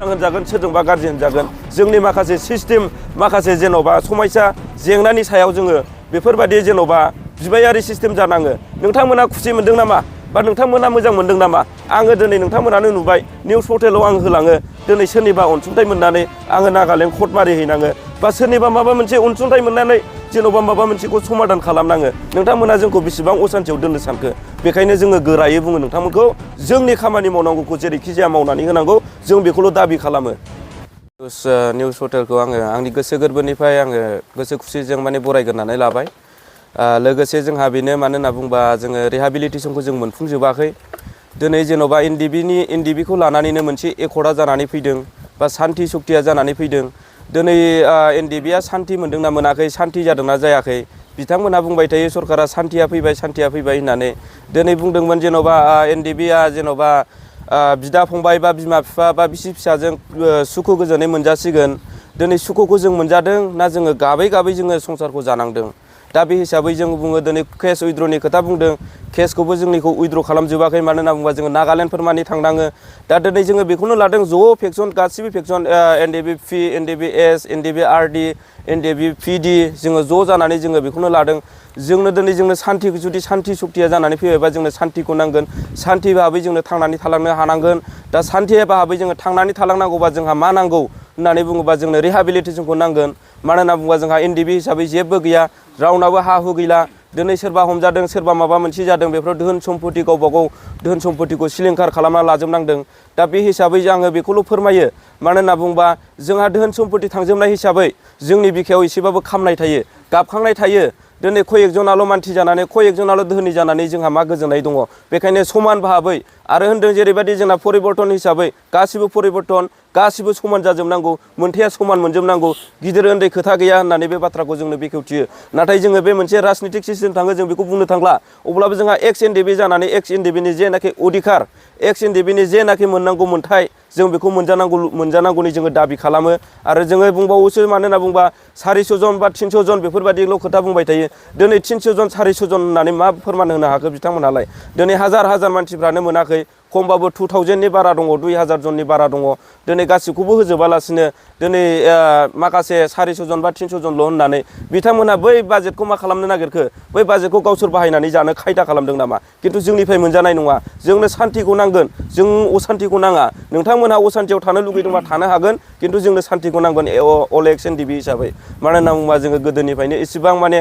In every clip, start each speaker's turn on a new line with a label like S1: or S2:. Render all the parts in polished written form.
S1: मोजां होनजागोन सोरजोंबा गाज्रि होनजागोन जोंनि माखासे सिस्टेम माखासे जेन'बा समस्या जेंनानि सायाव जोङो बेफोरबायदि जेन'बा बिबायारि सिस्टेम जानाङो नोंथांमोना खुसि मोनदों नामा बा नोंथांमोना मोजां मोनदों नामा आङो दिनै नोंथांमोनानो नुबाय निउस पर्टेलाव आं होलाङो दिनै सोरनिबा अनसुंथाइ मोननानै आङो नागालेण्ड कर्ट मारिहैनाङो बा सोरनिबा माबा मोनसे अनसुंथाइ मोननानै जेन'बा माबा मोनसेखौ समाधान खालामनाङो नोंथांमोना जोंखौ बेसेबां असान्थियाव दोननो सानखो बेखायनो जोङो गोरायै बुङो नोंथांमोनखौ जोंनि खामानि मावनांगौखौ जेरैखि जाया मावनानै होनांगौ जों बेखौल' दाबि खालामो निउस पर्टेलखौ आङो आंनि गोसो गोरबोनिफ्राय आङो गोसो खुसिजों माने बरायग्रोनानै लाबाय लोगोसे जोंहा बेनो मानो होनना बुंबा जोङो रिहाबिलिटेसनखौ जों मोनफुंजोबाखै दिनै जेन'बा एनडिबिखौ लानानैनो मोनसे एकर्डआ जानानै फैदों बा सान्थि सक्तिया जानानै फैदों दिनै एनडिबिआ सान्थि मोनदोंना मोनाखै सान्थि जादोंना जायाखै बिथांमोनहा बुंबाय थायो सरकारा सान्थिया फैबाय होननानै दिनै बुंदोंमोन जेन'बा एनडिबिआ जेन'बा बिदा फंबाय बा बिमा बिफा बा बिसि फिसाजों सुखु गोजोनै मोनजासिगोन दिनै सुखुखौ जों मोनजादों ना जोङो गाबै जोङो संसारखौ जानांदों दा बे हिसाबै जों बुङो दिनै केस उइद्र'नि खोथा बुंदों केसखौबो जोंनिखौ उइद्र' खालामजोबाखै मानो होनना बुङोबा जोङो नागालेण्डफोर मानि थांनाङो दा दिनै जोङो बेखौनो लादों ज' फेक्सन गासिबो फेक्सन एनडिबि पि एनडिबि एस एनडिबि आरडि एनडिबि पिडि जोङो ज' जानानै जोङो बेखौनो लादों जोंनो सान्थि जुदि सान्थि सक्तिया जानानै फैबायबा जोंनो सान्थिखौ नांगोन सान्थि भाबै जोंनो थांनानै थालांनो हानांगोन दा सान्थि भाबै जोङो थांनानै थालांनांगौबा जोंहा मा नांगौ होननानै बुङोबा जोंनो रिहाबिलिटेसनखौ नांगोन मानो होनना बुङोबा जोंहा एनडिबि हिसाबै जेबो गैया रावनाबो हा हु गैला दिनै सोरबा हमजादों सोरबा माबा मोनसे जादों बेफोराव धोन सम्पति गावबागाव धोन सम्पतिखौ सिलिंखार खालामना लाजोबनांदों दा बे हिसाबै आङो बेखौल' फोरमायो मानो होनना बुङोबा जोंहा धोन सम्पति थांजोबनाय हिसाबै जोंनि बिखायाव एसेबाबो खामनाय थायो गाबखांनाय थायो दिनै कयेकजनाल' मानसि जानानै कयेकजनाल' धोनि जानानै जोंहा मा गोजोननाय दङ बेखायनो समान भाबै आरो होनदों जेरैबायदि जोंना परिबर्तन हिसाबै गासिबो परिबर्तन गासिबो समान जाजोबनांगौ मोनथाया समान मोनजोबनांगौ गिदिर उन्दै खोथा गैया होननानै बे बाथ्राखौ जोंनो बेखेवथियो नाथाय जोङो बे मोनसे राजनितिक सिस्टेम थाङो जों बेखौ बुंनो थांला अब्लाबो जोंहा एक्स एनडिबि जानानै एक्स एनडिबिनि जेनाखि अधिकार एक्स एनडिबिनि जेनाखि मोननांगौ मोन्थाय जों बेखौ मोनजानांगौनि जोङो दाबि खालामो आरो जोङो बुंबावोसो मानो होनना बुंबा 400 जन बा 300 जन बेफोरबायदिल' खोथा बुंबाय थायो दिनै 300 जन 400 जन होननानै मा फोरमान होनो हाखो बिथांमोनहालाय दिनै हाजार मानसिफ्रानो मोनाखै खमबाबो 2000नि बारा दङ 2000 जननि बारा दङ दिनै गासिखौबो होजोबालासिनो दिनै माखासे 400 जन बा 300 जनल' होननानै बिथांमोनहा बै बाजेटखौ मा खालामनो नागिरखो बै बाजेटखौ गावसोर बाहायनानै जानो खायदा खालामदों नामा खिन्थु जोंनिफ्राय मोनजानाय नङा जोंनो सान्थिखौ नांगोन जों असान्थिखौ नाङा नोंथांमोनहा असान्थियाव थानो लुगैदोंबा थानो हागोन खिन्थु जोंनो सान्थिखौ नांगोन अल एक्स एनडिबि हिसाबै मानो होनना बुङोबा जोङो गोदोनिफ्रायनो एसेबां माने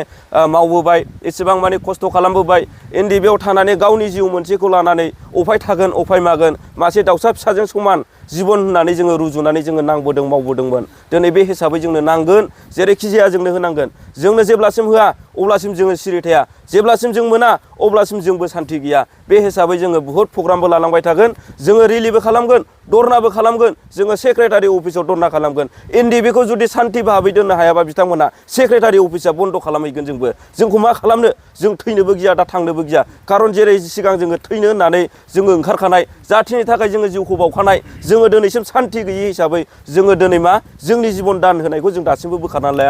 S1: मावबोबाय एसेबां माने खस्थ' खालामबोबाय एनडिबिआव थानानै गावनि जिउ मोनसेखौ लानानै अफाय थागोन अफाय मागोन मासे दाउसा फिसाजों समान जिबन होननानै जोङो रुजुनानै जोङो नांबोदों मावबोदोंमोन दिनै बे हिसाबै जोंनो नांगोन जेरैखि जाया जोंनो होनांगोन जोंनो जेब्लासिम होआ अब्लासिम जोङो सिरि थाया जेब्लासिम जों मोना अब्लासिम जोंबो सान्थि गैया बे हिसाबै जोङो बुहुत प्रग्रामबो लालांबाय थागोन जोङो रेलिबो खालामगोन धरनाबो खालामगोन जोङो सेक्रेटारि अफिसाव धरना खालामगोन एनडिबिखौ जुदि सान्थि भाबै दोननो हायाबा बिथांमोना सेक्रेटारि अफिसा बन्द' खालामहैगोन जोंखौ मा खालामनो जों थैनोबो गिया दा थांनोबो गिया खारन जेरै सिगां जोङो थैनो होननानै जोङो ओंखारखानाय जाथिनि थाखाय जोङो जिउखौ बावखानाय जोङो दिनैसिम सान्थि गैयि हिसाबै जोङो दिनै मा जोंनि जिबन दान होनायखौ जों दासिमबो बोखारनानै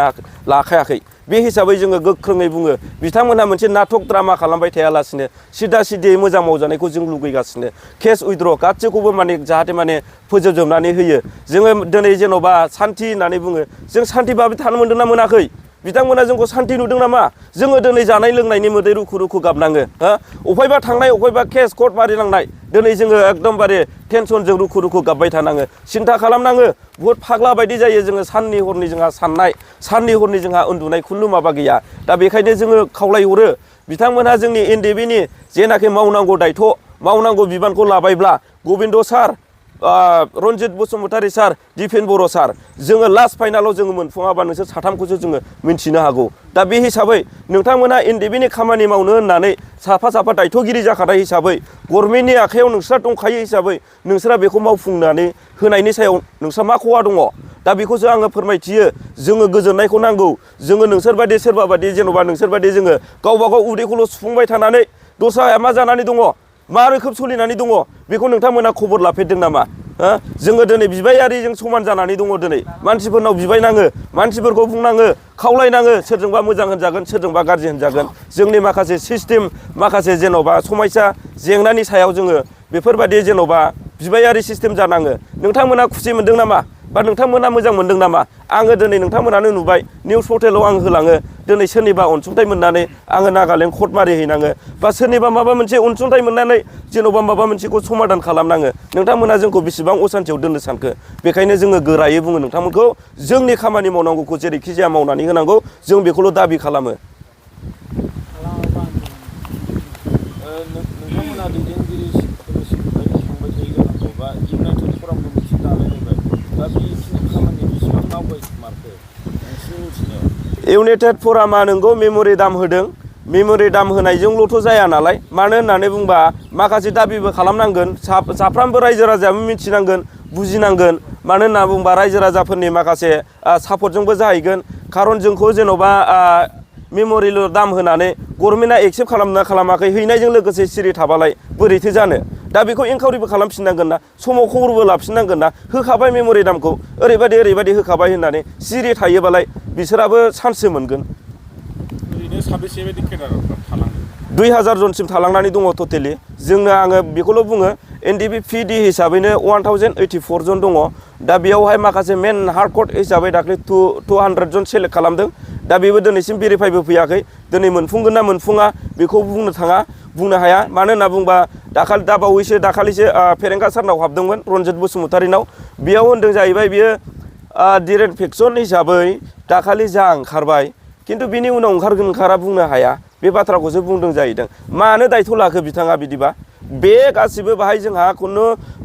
S1: लाखायाखै बे हिसाबै जोङो गोख्रोङै बुङो बिथांमोनहा मोनसे नाटक ड्रामा खालामबाय थायालासिनो सिदा सिदियै मोजां मावजानायखौ जों लुगैगासिनो केस उइद्र' गासैखौबो माने जाहाथे माने फोजोबजोबनानै होयो जोङो दिनै जेन'बा सान्थि होननानै बुङो जों सान्थि भाबै थानो मोनदों ना मोनाखै बिथांमोना जोंखौ सान्थि नुदों नामा जोङो दिनै जानाय लोंनायनि मोदै रुखु गाबनाङो अफायबा थांनाय अफायबा केस कर्ट मारिलांनाय दिनै जोङो एकदमबारे टेनसनजों रुखु गाबबाय थानाङो सिन्था खालामनाङो बुहुत फाग्ला बायदि जायो जोङो साननि हरनि जोंहा साननाय साननि हरनि जोंहा उन्दुनाय खुनु माबा गैया दा बेखायनो जोङो खावलायहरो बिथांमोनहा जोंनि एनडिबिनि जेनाखि मावनांगौ दायथ' मावनांगौ बिबानखौ लाबायब्ला गबिन्द सार रन्जित बसुमतारी सार दिपेन बर' सार जोङो लास्ट फाइनालाव जोङो मोनफुङाबा नोंसोर साथामखौसो जोङो मिन्थिनो हागौ दा बे हिसाबै नोंथांमोना एनडिबिनि खामानि मावनो होननानै साफा दायथ'गिरि जाखानाय हिसाबै गभर्नमेन्टनि आखायाव नोंस्रा दंखायो हिसाबै नोंस्रा बेखौ मावफुंनानै होनायनि सायाव नोंस्रा मा खहा दङ दा बेखौसो आङो फोरमायथियो जोङो गोजोननायखौ नांगौ जोङो नोंसोरबायदि सोरबाबायदि जेन'बा नोंसोरबायदि जोङो गावबागाव उदैखौल' सुफुंबाय थानानै दस्राया मा जानानै दङ मा रोखोम सोलिनानै दङ बेखौ नोंथांमोना खबर लाफेरदों नामा जोङो दिनै बिबायारिजों समान जानानै दङ दिनै मानसिफोरनाव बिबायनाङो मानसिफोरखौ बुंनाङो खावलायनाङो सोरजोंबा मोजां होनजागोन सोरजोंबा गाज्रि होनजागोन जोंनि माखासे सिस्टेम माखासे जेन'बा समस्या जेंनानि सायाव जोङो बेफोरबायदि जेन'बा बिबायारि सिस्टेम जानाङो नोंथांमोना खुसि मोनदों नामा बा नोंथांमोना मोजां मोनदों नामा आङो दिनै नोंथांमोनानो नुबाय निउस पर्टेलाव आं होलाङो दिनै सोरनिबा अनसुंथाइ मोननानै आङो नागालेण्ड कर्ट मारिहैनाङो बा सोरनिबा माबा मोनसे अनसुंथाइ मोननानै जेन'बा माबा मोनसेखौ समाधान खालामनाङो नोंथांमोना जोंखौ बेसेबां असान्थियाव दोननो सानखो बेखायनो जोङो गोरायै बुङो नोंथांमोनखौ जोंनि खामानि मावनांगौखौ जेरैखि जाया मावनानै होनांगौ जों बेखौल' दाबि खालामो
S2: नोंथांमोना दैदेनगिरिफोरनिसिमनिफ्राय थांबाय थायो जानांगौ बा इउनाइटेड फरामबो मोनसे दालायलायबाय दा बेखिनि खामानि बेसेबां मावबाय मारखो नोंसिनि मिथिनायाव
S1: इउनाइटेड फरामा नोंगौ मेम'रेन्डाम होदों मेम'रेन्डाम होनायजोंल'थ' जाया नालाय मानो होननानै बुंबा माखासे दाबिबो खालामनांगोन साफ्रोमबो रायजो राजायाबो मिथिनांगोन बुजिनांगोन मानो होनना बुंबा रायजो राजाफोरनि माखासे सापर्टजोंबो जाहैगोन खारन जोंखौ जेन'बा मेम'रेन्डाम होनानै गभर्नमेन्टआ एक्सेप्ट खालामना खालामाखै हैनायजों लोगोसे सिरि थाबालाय बोरैथो जानो दा बेखौ इनकुवारिबो खालामफिननांगोन ना समाव खबरबो लाफिननांगोन ना होखाबाय मेम'रेन्डामखौ ओरैबायदि होखाबाय होननानै सिरि थायोबालाय बिसोराबो चान्ससो मोनगोन
S2: ओरैनो साबेसे बायदि केडारफ्रा थालाङो
S1: 2000 जनसिम थालांनानै दङ टटेलि जोंनो आङो बेखौल' बुङो एनडिपि पिडि हिसाबैनो 1084 जन दङ दा बेयावहाय माखासे मेन हार्डक'र हिसाबै दाख्लै 200 जन सेलेक्ट खालामदों दा बेबो दिनैसिम भेरिफाइबो फैयाखै दिनै मोनफुंगोन ना मोनफुङा बेखौ बुंनो हाया मानो होनना बुंबा दाखालिसो फेरेंगा सारनाव हाबदोंमोन रन्जित बसुमतारिनाव बेयाव होनदों जाहैबाय बियो डिरेक्ट फेक्सन हिसाबै दाखालि जा ओंखारबाय खिन्थु बिनि उनाव ओंखारा बुंनो हाया बे बाथ्राखौसो बुंदों जाहैदों मानो दायथ' लाखो बिथाङा बिदिबा बे गासिबो बाहाय जोंहा खुनु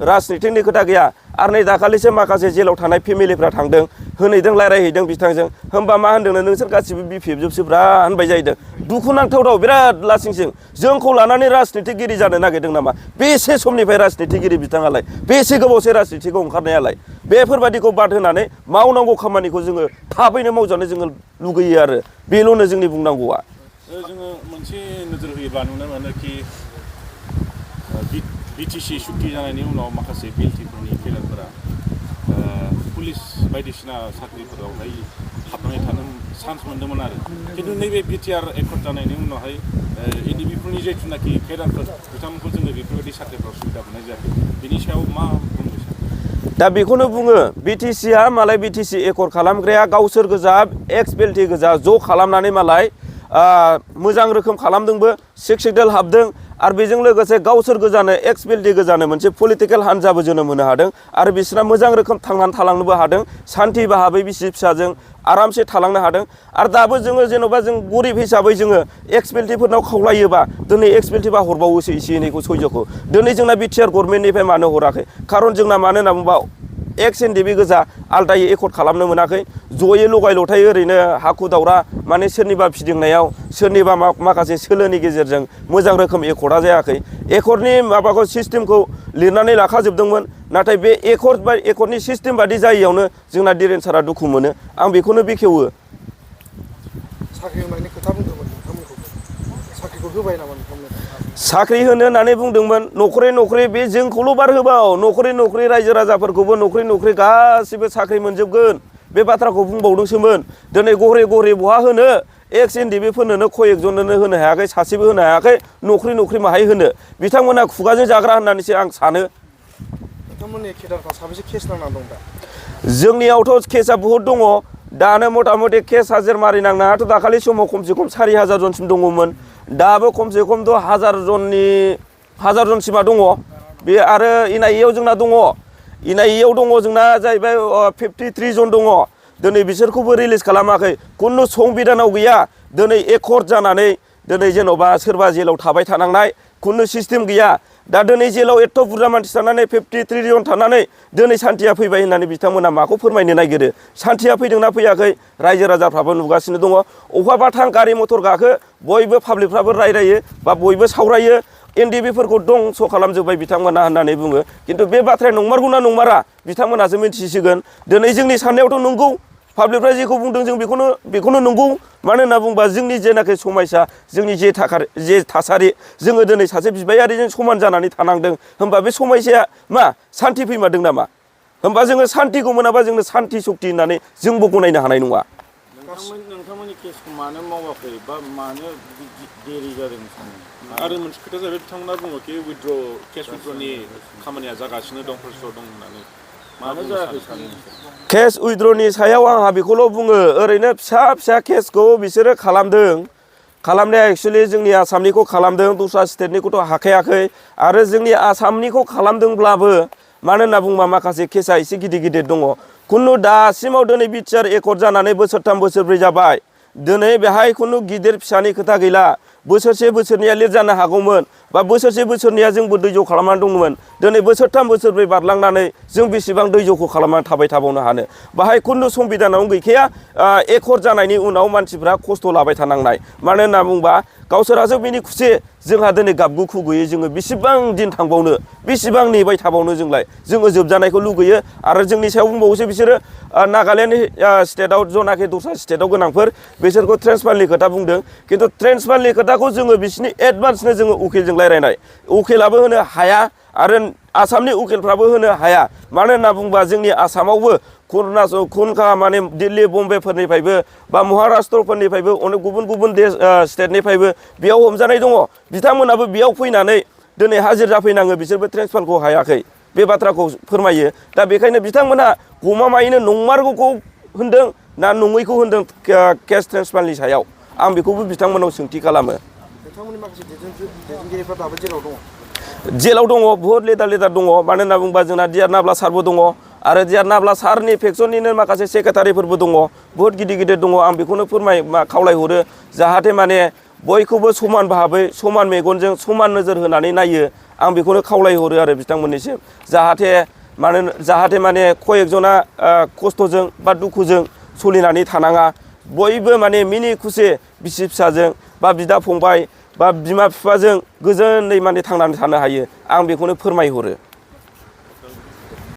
S1: राजनितिकनि खोथा गैया आरो नै दाखालिसो माखासे जेलाव थानाय फेमिलिफ्रा थांदों होनहैदों रायज्लायहैदों बिथांजों होमबा मा होनदोंनो नोंसोर गासिबो बिपिएफजोबसोब्रा होनबाय जाहैदों दुखुनांथाव बिराद लासिंसिं जोंखौ लानानै राजनितिगिरि जानो नागिरदों नामा बेसे समनिफ्राय राजनितिगिरि बिथाङालाय बेसे गोबावसै राजनितिखौ ओंखारनायालाय बेफोरबादिखौ बाद होनानै मावनांगौ खामानिखौ जोङो थाबैनो मावजानो जोङो लुगैयो आरो बेल'नो जोंनि बुंनांगौआ
S2: जोङो मोनसे नोजोर होयोब्ला नुनो मोनो कि बिटिसि सुक्ति जानायनि उनाव माखासे बिएलटिफोरनि केडारफोरा पुलिस बायदिसिना साख्रिफोरावहाय हाबनानै थानो चान्स मोन्दोंमोन आरो खिन्थु नैबे बिटिआर एकर्ड जानायनि उनावहाय एनडिपिफोरनि जिथुनाखि केडारफोर बिथांमोनखौ जोङो बेफोरबायदि साख्रिफ्राव सुबिदा मोननाय जायाखै बिनि सायाव मा बुंनो सानो
S1: दा बेखौनो बुङो बिटिसिआ मालाय बिटिसि एकर्ड खालामग्राया गावसोर गोजा एक्स बेल्टि गोजा ज' खालामनानै मालाय मोजां रोखोम खालामदोंबो सेक्सेल हाबदों आरो बेजों लोगोसे गावसोर गोजानो एक्स बेल्टि गोजानो मोनसे पलिटिकेल हान्जाबो जोनोम होनो हादों आरो बिसोरना मोजां रोखोम थांनानै थालांनोबो हादों सान्थि भाबै बिसि फिसाजों आरामसे थालांनो हादों आरो दाबो जोङो जेन'बा जों गरिब हिसाबै जोङो एक्स बेल्टिफोरनाव खावलायोबा दिनै एक्स बेल्टिबा हरबावोसो एसे एनैखौ सयज'खौ दिनै जोंना बिटिआर गभर्नमेन्टनिफ्राय मानो हराखै खारन जोंना मानो होनना बुंबा एक्स एनडिपि गोजा आलदायै एकर्ड खालामनो मोनाखै जयै लगाय लथाय ओरैनो हाखु दावरा माने सोरनिबा फिदिंनायाव सोरनिबा माखासे सोलोनि गेजेरजों मोजां रोखोम एकर्डा जायाखै एकर्डनि माबाखौ सिस्टेमखौ लिरनानै लाखाजोबदोंमोन नाथाय बे एकर्डनि सिस्टेम बादि जायैयावनो जोंना दिरेन सारा दुखु मोनो आं बेखौनो बेखेवो
S3: साख्रि होनायनि खोथा बुंदोंमोन नोंथांमोनखौ साख्रिखौ होबाय नामा नोंथांमोन
S1: साख्रि होनो होननानै बुंदोंमन न'खरै बे जोंखौल' बार होबाव न'खरै रायजो राजाफोरखौबो न'खरै गासिबो साख्रि मोनजोबगोन बे बाथ्राखौ बुंबावदोंसोमोन दिनै गहरे बहा होनो एक्स एनडिपिफोरनोनो कयेकजननो होनो हायाखै सासेबो होनो हायाखै न'खरै माहाय होनो बिथांमोना खुगाजों जाग्रा होननानैसो आं सानो
S3: नोंथांमोननि केडारफ्रा साबेसे केस नांना दं दा
S1: जोंनियावथ' केसा बहुद दङ दानो मथा मथि केस हाजिर मारिनांनायाथ' दाखालि समाव खमसे खम 4000 जनसिम दङमोन दाबो खमसे खम 1000 जनसिमा दङ बे आरो एनआइएआव जोंना दङ एनआइएआव दङ जोंना जाहैबाय 53 जन दङ दिनै बिसोरखौबो रिलिज खालामाखै खुनु संबिधानाव गैया दिनै एकर्ड जानानै दिनै जेन'बा सोरबा जेलाव थाबाय थानांनाय खुनु सिस्टेम गैया दा दिनै जेलाव एथ' बुरजा मानसि थानानै 53 जन थानानै दिनै सान्थिया फैबाय होननानै बिथांमोना माखौ फोरमायनो नागिरो सान्थिया फैदोंना फैयाखै रायजो राजाफ्राबो नुगासिनो दङ अबेबा थां गारि मथर गाखो बयबो पाब्लिकफ्राबो रायलायो बा बयबो सावरायो एनडिपिफोरखौ दंस' खालामजोब्बाय बिथांमोना होननानै बुङो खिन्थु बे बाथ्राया नंमारगौना नंमारा बिथांमोनासो मिन्थिसिगोन दिनै जोंनि साननायावथ' नंगौ पाब्लिकफ्रा जेखौ बुंदों जों बेखौनो नंगौ मानो होनना बुंबा जोंनि जेनाखि समयसा जोंनि जे थासारि जोङो दिनै सासे बिबायारिजों समान जानानै थानांदों होमबा बे समयसाया मा सान्थि फैमारदों नामा होमबा जोङो सान्थिखौ मोनाबा जोंनो सान्थि सक्ति होननानै जोंबो गनायनो हानाय नङा
S2: नोंथांमोननि केसखौ मानो मावाखै बा मानो देरि जादों सानो आरो मोनसे खोथा जाहैबाय बिथांमोना बुङो कि केस उइथड्रनि खामानिया जागासिनो दं प्रसेसआव दं होननानै मानो जायाखै सानो
S1: केस उइथड्रनि सायाव आंहा बेखौल' बुङो ओरैनो फिसा फिसा केसखौ बिसोरो खालामनाया एक्सुवेलि जोंनि आसामनिखौ खालामदों दस्रा स्टेटनिखौथ' हाखायाखै आरो जोंनि आसामनिखौ खालामदोंब्लाबो मानो होनना बुङोबा माखासे केसा एसे गिदिर गिदिर दङ खुनु दासिमाव दिनै बिटिआर एकर्ड जानानै बोसोरथाम बोसोरब्रै जाबाय दिनै बेहाय खुनु गिदिर फिसानि खोथा गैला बोसोरसे बोसोरनैया लेट जानो हागौमोन बा बोसोरसे बोसोरनैया जोंबो दैज' खालामनानै दंमोन दिनै बोसोरथाम बोसोरब्रै बारलांनानै जों बेसेबां दैज'खौ खालामनानै थाबाय थाबावनो हानो बाहाय खुनु संबिधानावनो गैखाया एकर्ड जानायनि उनाव मानसिफ्रा खस्थ' लाबाय थानांनाय मानो होनना बुंबा गावसोरासो बिनि खुसि जोंहा दिनै गाबगु खुगैयो जोङो बेसेबां दिन थांबावनो बेसेबां नेबाय थाबावनो जोंलाय जोङो जोबजानायखौ लुगैयो आरो जोंनि सायाव बुंबावोसो बिसोरो नागालेण्ड स्टेटआव जनाखि दस्रा स्टेटआव गोनांफोर बिसोरखौ ट्रेन्सफारनि खोथा बुंदों खिन्थु ट्रेन्सफारनि खोथाखौ जोङो बिसिनि एडभान्सनो जोङो उकिलजों रायज्लायनाय उकिलाबो होनो हाया आरो आसामनि उकिलफ्राबो होनो हाया मानो होनना बुंबा जोंनि आसामावबो खुनखा माने दिल्ली बम्बेफोरनिफ्रायबो बा महाराष्ट्रफोरनिफ्रायबो अनेक गुबुन गुबुन स्टेटनिफ्रायबो बेयाव हमजानाय दङ बिथांमोनाबो बेयाव फैनानै दिनै हाजिर जाफैनाङो बिसोरबो ट्रेन्सफारखौ हायाखै बे बाथ्राखौ फोरमायो दा बेखायनो बिथांमोना गमामायैनो नंमारगौखौ होनदों ना नङैखौ होनदों केस ट्रेन्सफारनि सायाव आं बेखौबो बिथांमोनाव सोंथि खालामो
S3: नोंथांमोननि माखासे दैदेनगिरिफ्रा दाबो जेलाव दङ
S1: जेलाव दङ बुहुत लेदार दङ मानो होनना बुंबा जोंना डिआर नाब्ला सारबो दङ आरो डिआर नाब्ला सारनि फेक्सननिनो माखासे सेक्रेटारिफोरबो दङ बुहुत गिदिर दङ आं बेखौनो खावलायहरो जाहाथे माने बयखौबो समान भाबै समान मेगनजों समान नोजोर होनानै नायो आं बेखौनो खावलायहरो आरो बिथांमोननिसिम जाहाथे माने कयेकजना खस्थ'जों बा दुखुजों सोलिनानै थानाङा बयबो माने मिनि खुसि बिसि फिसाजों बा बिदा फंबाय बा बिमा बिफाजों गोजोनै माने थांनानै थानो हायो आं बेखौनो फोरमायहरो